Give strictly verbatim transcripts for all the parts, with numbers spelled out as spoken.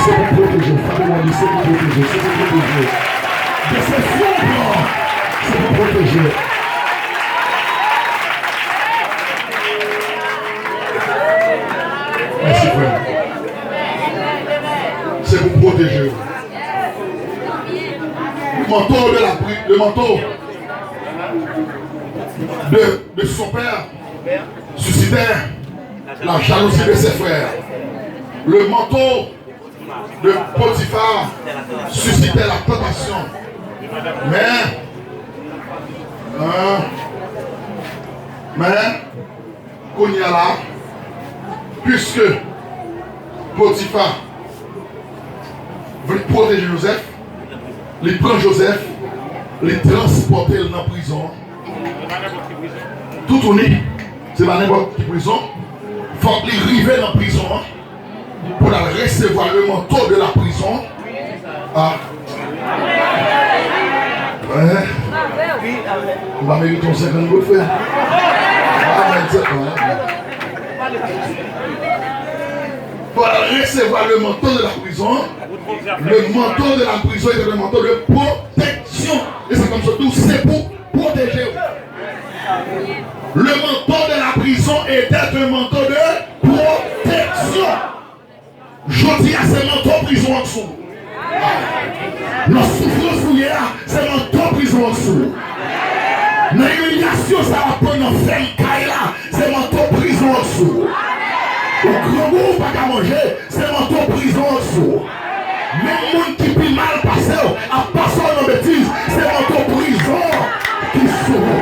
Se pou pwoteje w. Frape mwen, di, se pou pwoteje w. Se pou pwoteje w. De se fon pran, se pou pwoteje w. Mèsi, frè. Se pou pwoteje w. Le manteau de la pri-, le manteau de, de son père suscitait la jalousie de ses frères. Le manteau de Potiphar suscitait la tentation. Mais, hein, mais, kounye a la, puiske Potifa vle pwoteje Jozèf, li pran Jozèf, li transpòte l nan prizon an. Toutouni, se pa nenpòt ki prizon, fòk li rive nan prizon an pou l al resevwa le manteau de la prison. Ah. Hein? M pa merite yon senkant goud, frè. Ah, men, se pa, hein? Pou l al resevwa le manteau de la prison. Le manteau de la prison était un manteau de protection. E sa k fè m sot di w, se pou pwoteje w. Le manteau de la prison était un manteau de protection. Jodi a, se manto prizon an k sou ou. Nan soufrans ou ye a, se manto prizon an k sou ou. Nan imilyasyon sa w ap pran nan fèm kay la, se manto prizon an k sou ou. Ou grangou, ou pa ka manje, se manto prizon an k sou ou. Menm moun ki pi mal pase w ap pase w nan betiz, se manto prizon an ki sou ou.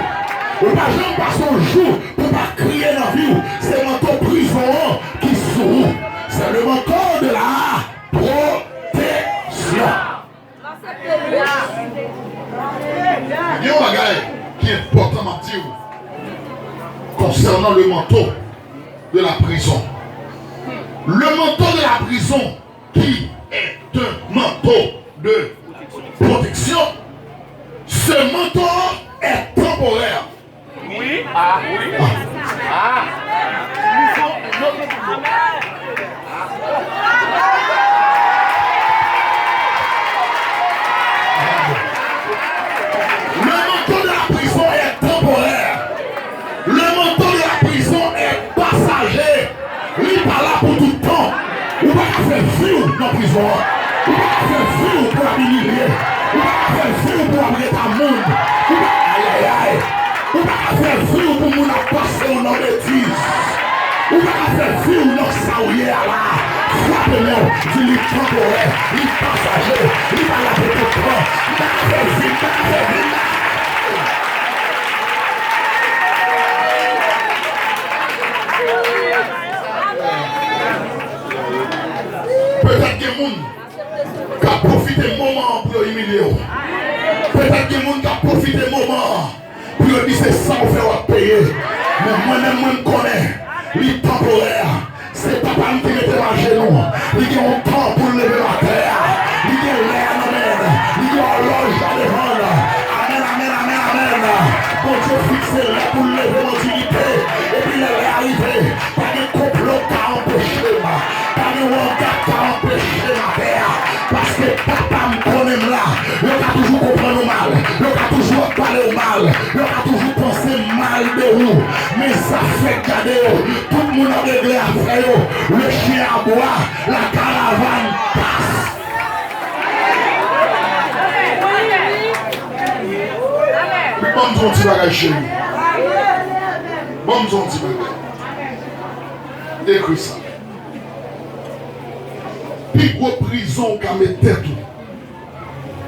Ou pa janm pase yon jou pou pa kriye nan vi w, se manto prizon an ki sou ou. C'est le manteau de la protection. Gen yon bagay ki enpòtan m ap di w konsènan le manteau de la prison. Le manteau de la prison, qui est un manteau de protection, ce manteau est temporaire. Wi. Ah, wi. Ah. Le manteau de la prison est temporaire. Le manteau de la prison est passager. Li pa la pou tout tan. Ou pa ka fè vi w nan prizon an. Ou pa ka fè vi w pou w ap imilye. Ou pa ka fè vi w pou w ap ret a moun. Ou pa, ayayay. Ou pa ka fè vi w pou moun ap pase w nan betiz. Ou pa ka fè vi w nan sa w ye a la. Frape men w, di li tanporè, li pasaje, li pa la pou tout tan. M pa ka fè vi, m pa ka fè vi, m pa ka fè vi. Petèt gen moun k ap pwofite moman an pou yo imilye w. Petèt gen moun k ap pwofite moman an pou yo di se sa w fè w ap peye. Men mwen menm, mwen, m konnen li tanporè. Se papa m ki mete m ajenou. Li gen yon tan pou l leve m atè a. Li gen lè a nan men l. Li gen òlòj la devan l. Amèn, amèn, amèn, amèn. Bondye fikse lè pou l leve m an diyite. Epi lè lè a rive, pa gen konplo k ka anpeche m. Pa gen wanga k ka anpeche m atè a. Paske papa m konnen m la. Yo ka toujou konprann ou mal. Yo ka toujou ap pale w mal. Yo ka toujou panse mal de ou. Men sa fèk gade yo. Tout moun ap regle afè yo. Le chien aboie, la caravane passe. Ban m di w yon ti bagay, cheri. Ban m di w yon ti bagay. Ekri sa. Pi gwo prizon w ka met tèt ou,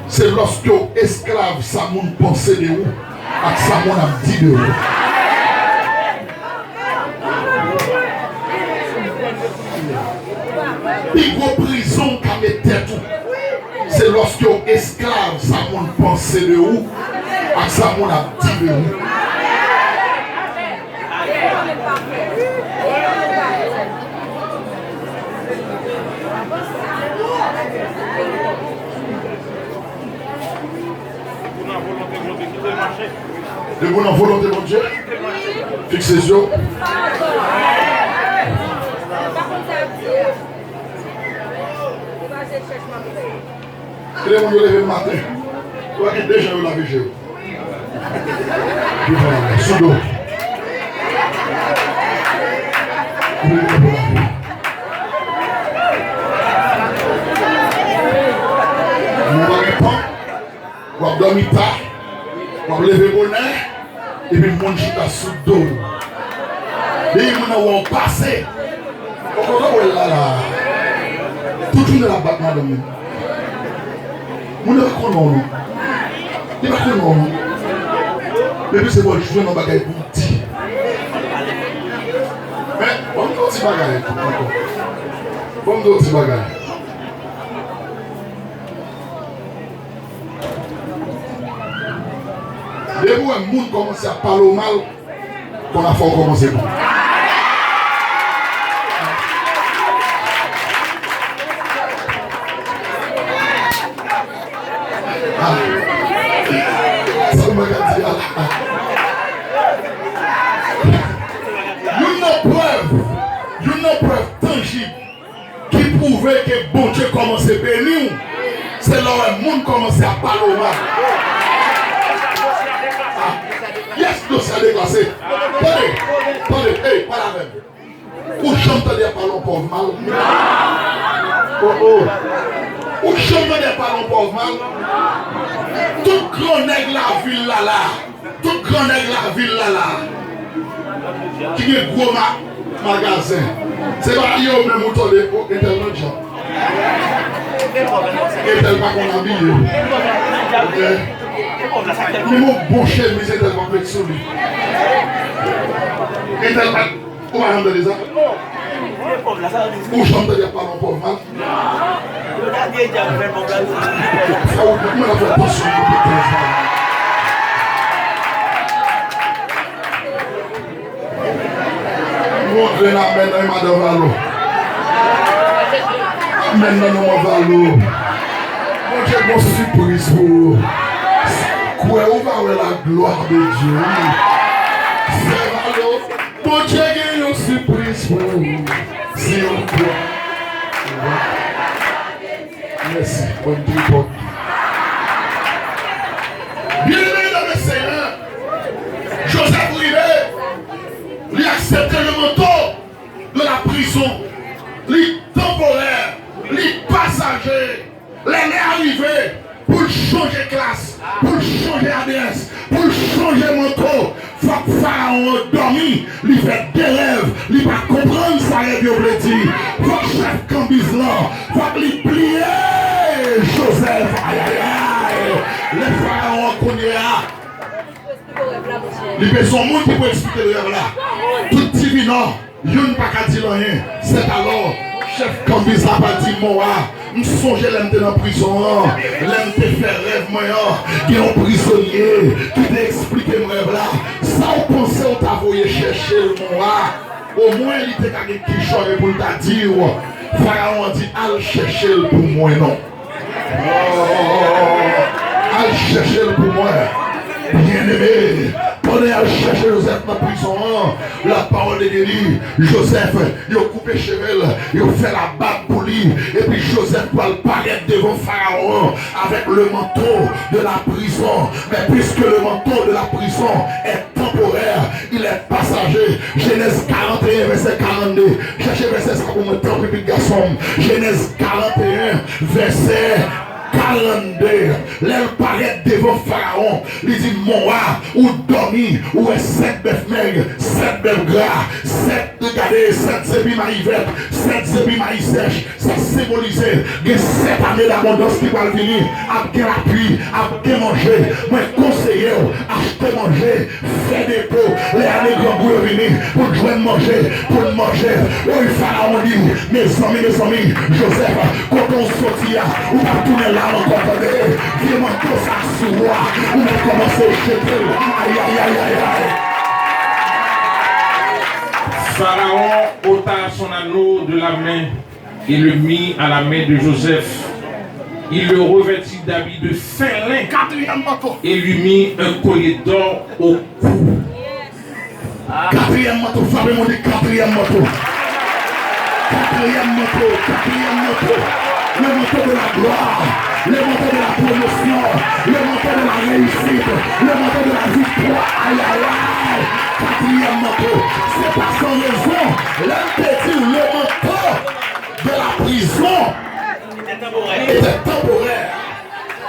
se lòske w esklav sa moun panse de ou ak sa moun ap di de ou. Pi gwo prizon w ka met tèt ou, se lòske w esklav sa moun panse de ou ak sa moun ap di de ou. Depi w nan volonte Bondye, fikse zye w. Gen de moun yo leve maten, yo pa gen de jan yo lave je yo. Yo pa lave sou do. Yo pa lave. Moun pa gen tan. W ap dòmi ta, w ap leve bonè, epi moun chita sou do w. Depi moun nan wè w pase, ou kontan wè l la la. Tout jounen l ap bat madanm li. Moun nan pa konnen w non. Li pa konnen w non. Depi se pou l jwenn yon bagay pou l di. Men, ban m di w yon ti bagay ankò. Ban m di w yon ti bagay. Depi w wè moun kòmanse ap pale w mal, konn afè w kòmanse bon. Ah. Sa mwen ka di a la. Youn nan prèv, youn nan prèv tanjib ki pwouve ke Bondye kòmanse beni w, se lè w wè moun kòmanse ap pale w mal. Ah, yes, dosye a deklase. Tande, tande, hey, pale avè m. Ou janm tande y ap pale yon pòv mal? Oh, oh. Ou janm tande y ap pale yon pòv mal? Tout gran nèg lavil la la. Tout gran nèg lavil la la, ki gen gwo ma-, magazen, se pa yo menm ou tande, o, entèl nan djab. Entèl pa konn abiye. Ok? Menm yon bon chemiz entèl pa met sou li. Entèl pa Ou pa janm tande sa? Ou janm tande y ap pale yon pòv mal? Sa ou di, mwen ap fè tansyon pou tèz la. Yon grenn amèn nan madan Valo. Amèn nan non Valo. Bondye gon sipriz pou ou. Kwè ou va wè la gloire de Dieu, wi. Sè Valo. Bondye gen yon sipriz pou ou. Si ou kwè. Mèsi, bon tripòt. Byeneme nan le Senyè, Joseph rive, li aksepte le manteau de la prison, li tanporè, li pasaje. Lè lè a rive pou l chanje klas, pou l chanje A D S, pou l chanje manto, fòk Farawon an dòmi, li fè de rèv, li pa konprann sa rèv yo vle di. Fòk chèf kanbiz lan, fòk li bliye Jozèf. Ayayay! Lè Farawon an kounye a, li bezwen yon moun ki pou eksplike l rèv la. Tout divinan, youn pa ka di l anyen. Sètalò, chèf kanbiz la pral di, Mon wa, m sonje lè m te nan prizon an, lè m te fè rèv mwen an, gen yon prizonye ki te eksplike m rèv la. Sa w panse w ta voye chèche l, mon wa? Omwen li te ka gen kichòy pou l ta di w. Farawon an di, Al chèche l pou mwen non. Al chèche l pou mwen. Byeneme, pandan y al chèche Jozèf nan prizon an, lapawòl de Dye di, Jozèf, yo koupe cheve l, yo fè labab pou li, epi Jozèf pral parèt devan Farawon an avèk le manteau de la prison. Mais puisque le manteau de la prison est temporaire, il est passager. Jenèz karant e en, vèsè karannde. Chèche vèsè sa pou mwen, tanpri, pitit gason m. Jenèz karant e en, vèsè karannde. Lè l parèt devan Farawon, li di, Mon wa, ou dòmi, ou wè sèt bèf mèg, sèt bèf gra, sèt, gade, sèt zepi mayi vèt, sèt zepi mayi sèch. Sa senbolize gen sèt ane labondans ki pral vini. Ap gen lapli, ap gen manje. Mwen konseye w, achte manje, fè depo. Lè ane grangou yo vini, pou n jwenn manje, pou n manje. Woy, Farawon di, Mezanmi, mezanmi, Jozèf, kote w soti a, ou p ap tounen la ankò, tande. Vye manto sa sou ou a, ou mèt kòmanse jete l. Ayayayayay. Pharaon ôta son anneau de la main et le mit à la main de Joseph. Il le revêtit d'habits de fin lin et lui mit un collier d'or au cou. Katriyèm manto, frape mwen, di katriyèm manto. Katriyèm manto, katriyèm manto. Le manteau de la gloire, le manteau de la promotion, le manteau de la réussite, le manteau de la victoire. Aïe, aïe, aïe. Quatrième manteau, c'est pas sans raison. Lè m te di le manteau de la prison était temporaire.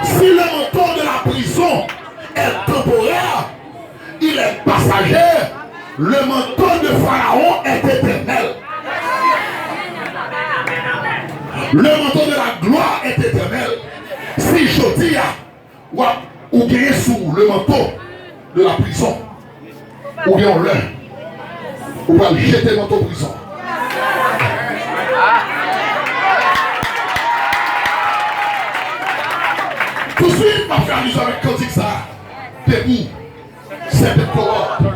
Si le manteau de la prison est temporaire, il est passager. Le manteau de Pharaon est éternel. Le manteau de la gloire est éternel. Si jodi a, w ap, ou genyen sou ou le manteau de la prison, ou gen yon lè, ou pral jete manto prizon. Touswit, m ap fè alizyon avèk kantik sa a. Debout, serpent corrupt,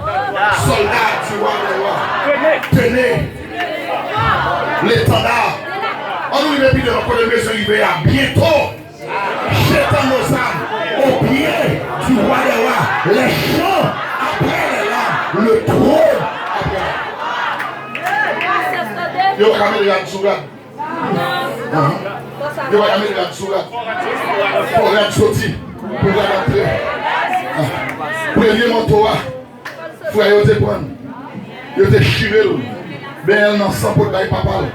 soldat du roi des rois, tenez l'étendard. Ann nou rive pi devan kote m bezwen rive a. Bientôt, jetant nos armes aux pieds du roi des rois, les champs après les lames, le trône après la croix. Yo pa ka mete rad sou rad. Ahan. Yo pa ka mete rad sou rad. Fò rad soti pou rad antre. Ah. Premye manto a, frè yo te pran l, yo te chire l, benyen l nan san pou l bay papa l.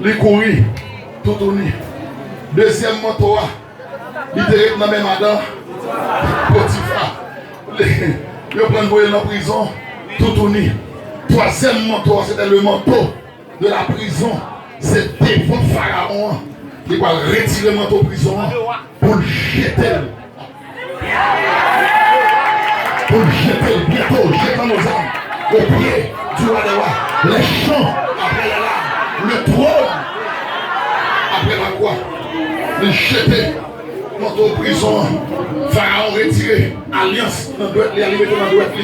Li kouri, toutouni. Dezyèm manto a, li te ret nan men madan Potifa. Yo pran l voye l nan prizon, toutouni. Twazyèm manto a, se te le manto de la prison, se devan Farawon an, li pral retire manto prizon an pou l jete l. Pou l jete l, bientôt, jetant nos armes aux pieds du roi des rois, les champs après les lames, le trône après la croix. Li jete manto prizon an. Farawon retire alyans nan dwèt li a, li mete nan dwèt li.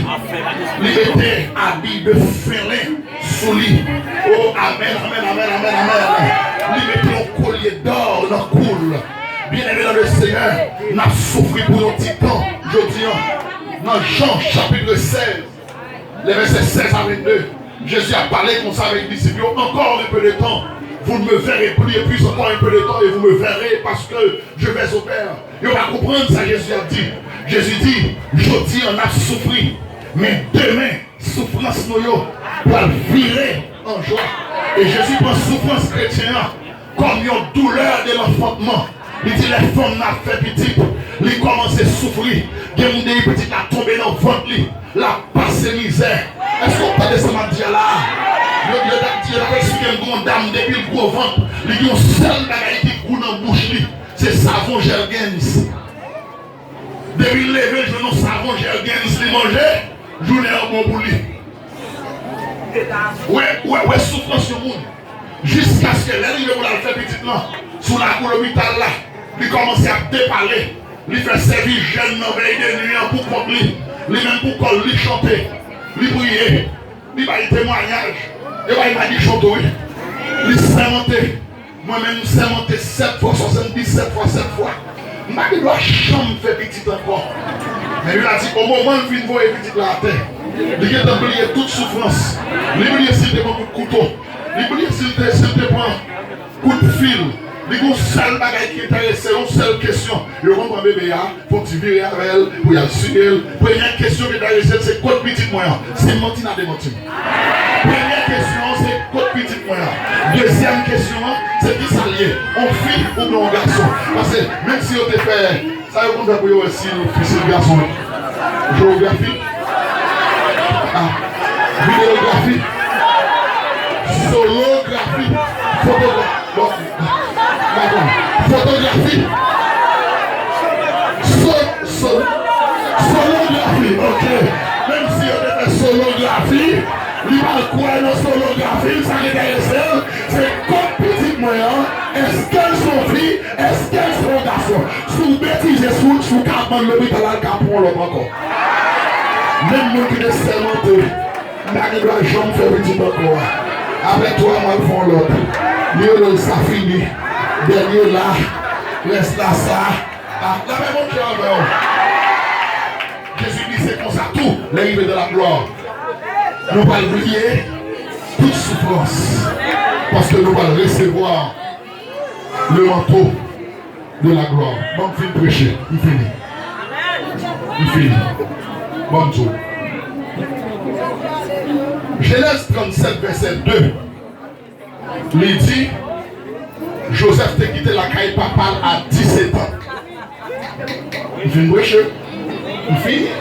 Li mete abi de felen sou li. Oh, amèn, amèn, amèn, amèn, amèn. Li mete yon kolye dò nan kou l. Byeneme nan le Senyè, n ap soufri pou yon ti tan jodi a. Nan Jan chapit sèz, les versets seize à vingt-deux, Jésus a parlé comme ça avec les disciples, encore un peu de temps, vous ne me verrez plus, et puis encore un peu de temps, et vous me verrez, parce que je vais au Père. Yo pa konprann sa Jezi ap di. Jezi di, jodi a n ap soufri, men demen, soufrans nou yo pral vire an jwa. E Jezi pran soufrans kretyen an kòm yon doulè de lanfantman. Li di lè fanm nan ap fè pitit, li kòmanse soufri. Gen moun depi pitit la tonbe nan vant li, l ap pase mizè. Èske w tande sa m ap di a la a? Yo, yo t ap di, yo t ap eksplike m gen yon dam depi l gwo vant, li gen yon sèl bagay ki gou nan bouch li, se savon Jergens. Depi l leve, l jwenn yon savon Jergens li manje, jounen an bon pou li. Wè, wè, wè soufrans yon moun. Jiskaske lè l rive pou l al fè pitit lan, sou lakou lopital la, li kòmanse ap depale. Li fè sèvis jèn nan vèy de nwi an pou kont li. Li menm pou kò l, li chante. Li priye. Li bay temwayaj. Yo bay madichon tou, wi. Li sèmante. Mwen menm, m sèmante sèt fwa, swasanndisèt fwa, sèt fwa. M pa gen dwa janm fè pitit ankò. Men Bib la di, o moman l fin voye pitit la atè, li gentan bliye tout soufrans. Li bliye si l te pran kout kouto. Li bliye si l te, si l te pran kout fil. Li gen yon sèl bagay ki enterese l, yon sèl kesyon. Yo konn pran bebe a, fè yon ti vire avè l, pou y al siye l. Premyè kesyon ki enterese l, se kot pitit mwen an? Si m manti, n a demanti m. Premyè kesyon an, se kot pitit mwen an? Dezyèm kesyon an, se kisa l ye? On fi oubyen on gason? Paske menm si yo te fè sa, yo konn fè pou yo wè si l fi, si l gason. Jewografi. Ah. Videyografi. Solografi. Fotografi. Bon. Dakò. Fotografi. So, so, solografi. Ok. Menm si yo te fè solografi, li pa kwè nan solografi, sa ki enterese l, se kot pitit mwen an, èske l se yon fi, èske l se yon gason. Si w betize, si w, si w ka ap bann lopital la, l ka pran yon lòt ankò. Menm moun ki te sèmante, m pa gen dwa janm fè pitit ankò a. Apre twa mwa, l fè yon lòt. Li rele l sa fini. Dènye la, rès la sa. Ah, lapè Bondye avè w. Jezi di se konsa tou, lè rive dan laglwa, nou pral bliye tout soufrans, paske nou pral resevwa le manto de la gloire. Ban m fin preche. M fini. M fini. Ban m di w. Jenèz trannsèt, vèsè de. Li di, Jozèf te kite lakay papa l a disèt an. M fin preche. M fini.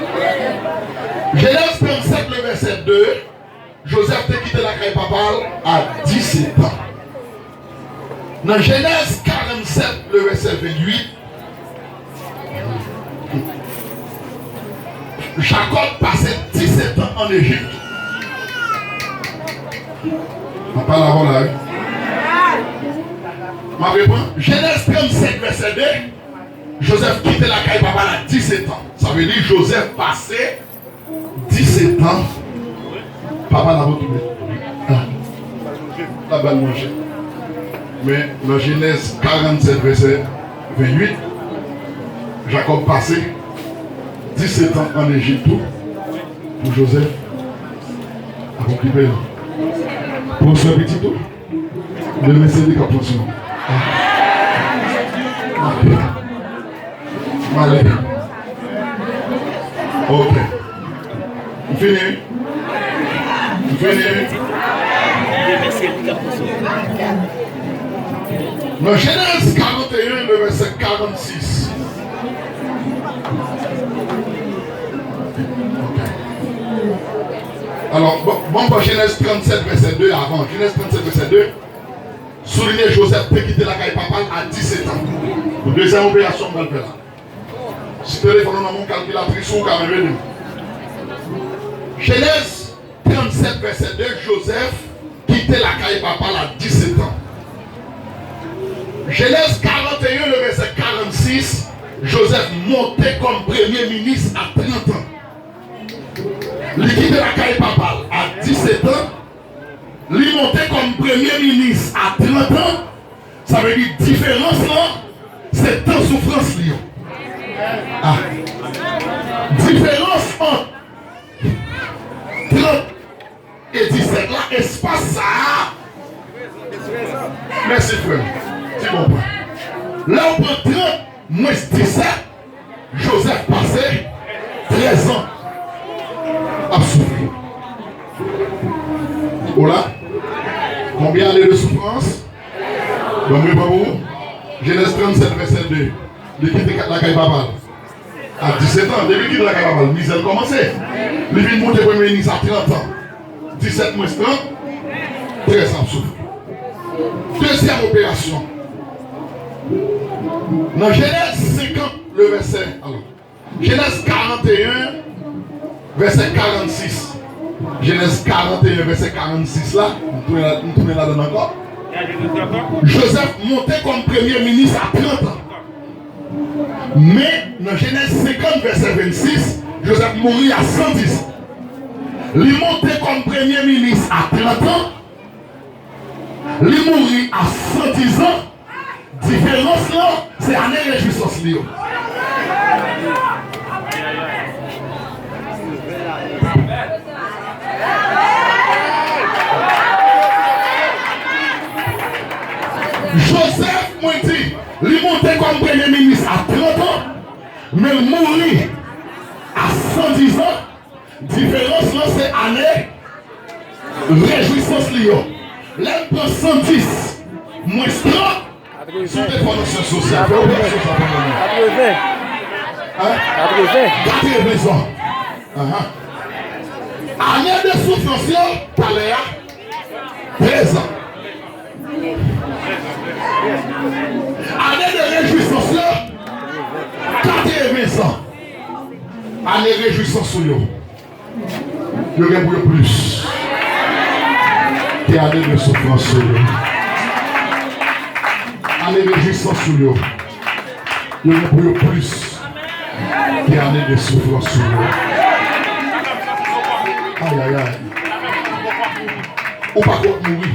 Jenèz trannsèt, le vèsè de, Jozèf te kite lakay papa l a disèt an. Nan Jenèz karannsèt, le vèsè venntuit, Jakòb pase disèt an ann Ejip. M ap pale avè w la, wi. M ap reprann. Jenèz trannsèt, vèsè de, Jozèf kite lakay papa l a disèt an. Sa vle di Jozèf pase disèt an, papa l ap retounen. Ah. L ap ba l manje. Men nan Jenèz karannsèt, vèsè venntuit, Jakòb pase disèt an ann Ejip tou, pou Jozèf ap okipe l. Pran swen pitit ou. Demen se li k ap pran swen. Ah. M ale. Ok. M fini. M fini. Nan Jenèz karanteyen, le vèsè karannsis. Ok. Alò, bon, bon, bon, Jenèz trannsèt, vèsè de avan. Jenèz trannsèt, vèsè de. Soulinye Jozèf te kite lakay papa l a disèt an. Pou dezyèm operasyon m pral fè la. Si telefòn ou nan men yon kalkilatris, ou ka menm ede m. Jenèz trannsèt, vèsè de, Jozèf kite lakay papa l a disèt an. Jenèz karanteyen, le vèsè karannsis, Jozèf monte kòm premye minis a trant an. Li kite lakay papa l a disèt an. Li monte kòm premye minis a trant an. Sa vle di diferans lan, se tan soufrans li yo. Ah. Diferans ant trant e disèt la, espas sa a. Mèsi, frè m. Ti bon pwen. Lè w pran trant mwens disèt, Jozèf pase trèz an ap soufri. Ou la? Konbyen ane de soufrans? Ban m reprann pou ou. Jenèz trannsèt, vèsè de. Li kite lakay papa l a disèt an. Depi l kite lakay papa l, mizè l kòmanse. Li vin monte premye minis a trant an. Disèt mwens trant, trèz an ap soufri. Dezyèm operasyon. Nan Jenèz senkant, le vèsè, alò, Jenèz karanteyen, vèsè karannsis. Jenèz karanteyen, vèsè karannsis la, m tounen la, m tounen ladan l ankò. Jozèf monte kòm premye minis a trant an. Men, nan Jenèz senkant, vèsè vennsis, Jozèf mouri a san diz an. Li monte kòm premye minis a trant an, li mouri a san diz an. Diferans lan, se ane rejwisans li yo. Jozèf, mwen di, li monte kòm premye minis a trant an, men l mouri a san diz an. Diferans lan se ane rejwisans li yo. Lè n pran san dis mwens trant, si w te fò nan syans sosyal, fè operasyon sa pou mwen. Katreven. Hein? Katreven. Katreven zan. Ahan. Ane de soufrans yo, talè a, trèz an. Ane de rejwisans yo, katreven zan. Ane rejwisans ou yo, yo gen pou yo plis ke ane de soufrans ou yo. Ane rejwisans ou yo, yo gen pou yo plis ke ane de soufrans ou yo. Ayayay. Ou pa konn mouri.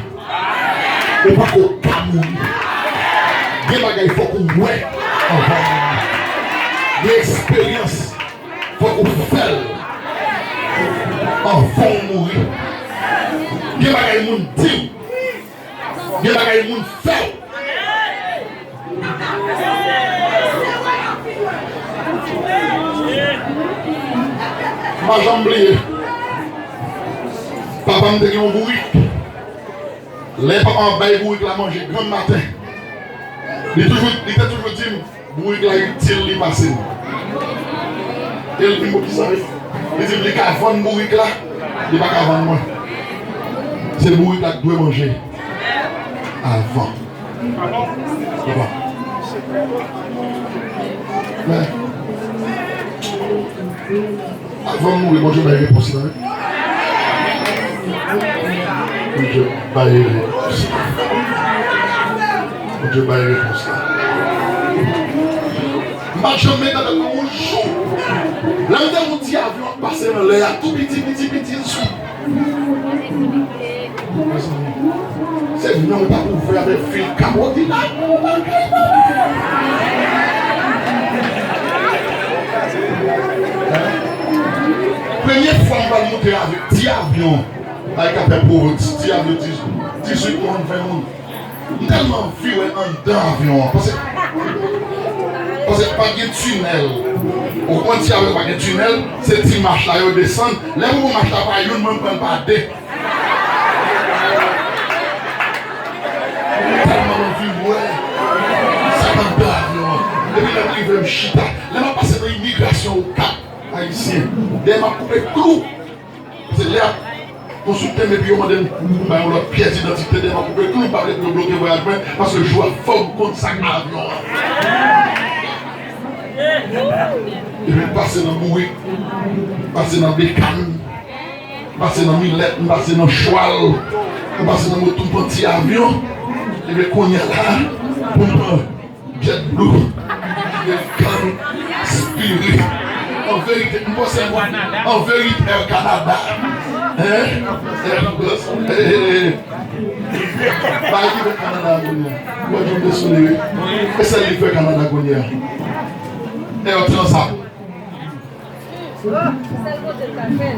Ou pako ka mouri. Gen bagay fòk ou wè anvan w mouri. Gen eksperyans fòk ou fè l anvan w mouri. Gen bagay moun di w. Gen bagay moun fè w. Pa janm bliye, papa m te gen yon bourik. Lè papa m ap bay bourik la manje granm maten, li toujou, li te toujou di m, bourik la itil li pase m. E l di m, poukisa? Li di m, li ka vann bourik la, li pa ka vann mwen. Se bourik la k dwe manje avan. Papa. Men, avan m mouri, Bondye bay repons la, wi. Bondye bay repons la. Bondye bay repons la. M pa t janm met nan tèt mwen yon jou. Lè m te wè yon ti avyon ap pase nan lè a, tou piti, piti, piti, sou. Mezanmi, se menm pa pou fè avèk fil kabòdi la. Premye fwa m pral monte avèk ti avyon, bay kapè pwovens, ti avyon dizuit moun, ven moun. M tèlman anvi wè anndan avyon an, paske, paske pa gen tinèl. Ou konprann, ti avyon pa gen tinèl, se ti mach la yo desann. Lè pou mach la pa youn, mwen m pran l pa de. M tèlman anvi wè sa k anndan avyon an. Epi lè m rive, m chita. Lè m ap pase nan imigrasyon Okap, Ayisyen, dèyè m ap koupe klou. Se lè ap konsilte m epi yo mande m pou m bay yon lòt pyès idantite, dèyè m ap koupe klou, m pa vle pou yo bloke vwayaj mwen, paske jou a fò m konn sa k nan avyon an. Epi m pase nan bourik, m pase nan bekàn, m pase nan milèt, m pase nan chwal, m pase nan moto, m pran ti avyon. Epi kounye a la, pou m pran JetBlue, American Spirit. An verite, m panse m, an verite, Air Canada. Hein? Air, eh, eh, eh. Bagay ki fè Kanada a kounye a. Mwen, jan m te souleve. E sèl li fè Kanada a kounye a. Air Transat.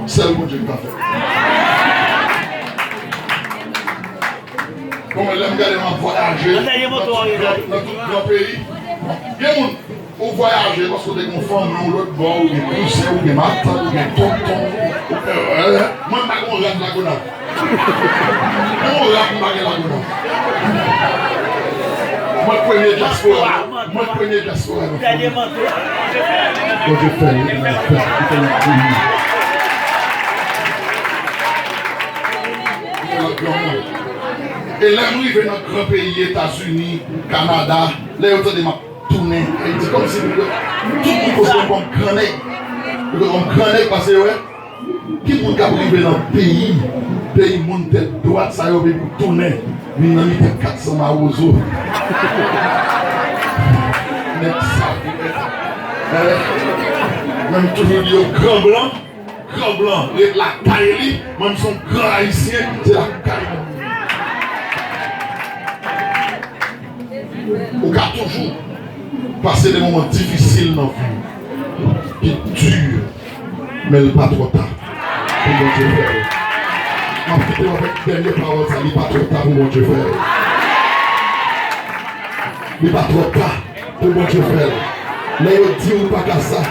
Sèl Bondye k ka fè. Bon, men lè m gade m ap vwayaje nan tout gran, nan tout gran peyi. Gen moun, ou vwayaje paske w te gen yon fanmi, yon lòt bò, ou gen kouzen, ou gen matant, ou gen tonton. Ou, euh, euh, mwen, m pa gen yon rad Lagonav. Menm yon rad m pa gen Lagonav. Mwen premye dyaspora. Mwen premye dyaspora nan fanmi. Bondye fè l, li fè l, li fè l granmoun. E lè m rive nan gran peyi Etazini, Kanada, lè yo tande m ap tounen Ayiti, kòmsi tout moun konsidere m kòm gran nèg. Yo konn m kòm gran nèg paske yo wè ki moun k ap rive nan peyi, peyi moun tèt dwat sa yo vin tounen, vin nan mitan kat san mawozo. Nèg sa, eh, mwen m toujou di yo gran blan, gran blan ret lakay li, mwen m se yon gran ayisyen, se lakay mwen. Ou ka toujou pase de moman difisil nan vi w, ki di, men l pa twò ta pou Bondye fè l. M ap kite w avèk dènye pawòl sa, li pa twò ta pou Bondye fè l. Li pa twò ta pou Bondye fè l. Lè yo di w pa ka sa,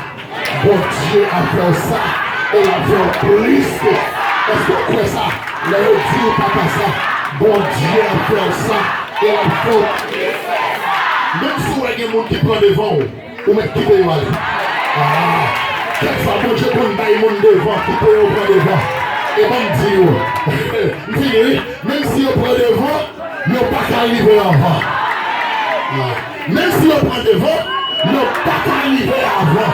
Bondye ap fè w sa, e l ap fè w plis ke. Èske w kwè sa? Lè yo di w pa ka sa, Bondye ap fè w sa, e l ap fè w plis ke sa. Menm si w wè gen moun ki pran devan w, ou mèt kite yo ale. Ah, kèk fwa Bondye konn bay moun devan, kite yo pran devan. E ban m di w, m fini wi. Menm si yo pran devan, yo pa ka rive anvan. Menm si yo pran devan, yo pa ka rive avan.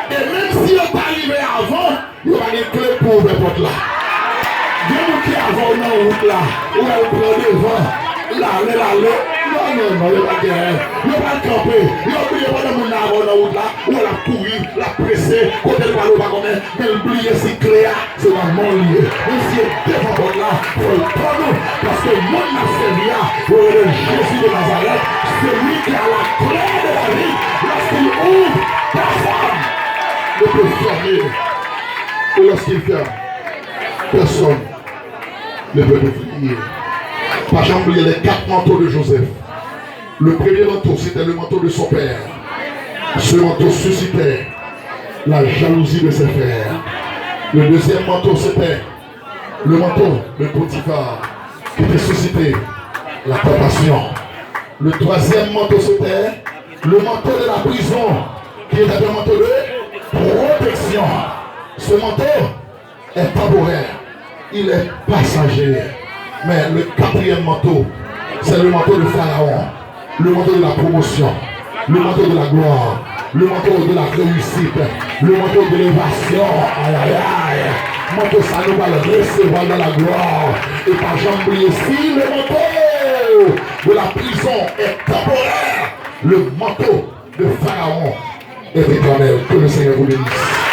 E menm si yo ta rive avan, yo pa gen kle pou ouvè pòt la. Gen moun ki avan w nan wout la, ou wè l pran devan, l ale, l ale. Non, non, non, yo pa genyen. Yo pral kanpe. Yo bliye pandan moun nan avan w nan wout la, ou wè l ap kouri, l ap prese, kote l prale ou pa konnen. Men l bliye si kle a, se nan men w li ye. Mesye, devan pòt la, fò l tann ou, paske moun n ap sèvi a, yo rele Jezi de Nazarèt, celui qui a la clé de David, lorsqu'il ouvre, personne ne peut fermer. Et lorsqu'il ferme, personne ne peut ouvrir. Pa janm bliye les quatre manteaux de Joseph. Le premier manteau, c'était le manteau de son père. Ce manteau suscitait la jalousie de ses frères. Le deuxième manteau, c'était le manteau de Potiphar, qui était suscité la tentation. Le troisième manteau, c'était le manteau de la prison, qui était un manteau de protection. Ce manteau est temporaire, il est passager. Mais le quatrième manteau, c'est le manteau de Pharaon, le manteau de la promotion, le manteau de la gloire, le manteau de la réussite, le manteau de l'élévation. Ay, ay, ay. Manteau sa nou pral resevwa nan la gloire. E pa janm bliye, si le manteau de la prison est temporaire, le manteau de Pharaon est éternel. Que le Seigneur vous bénisse.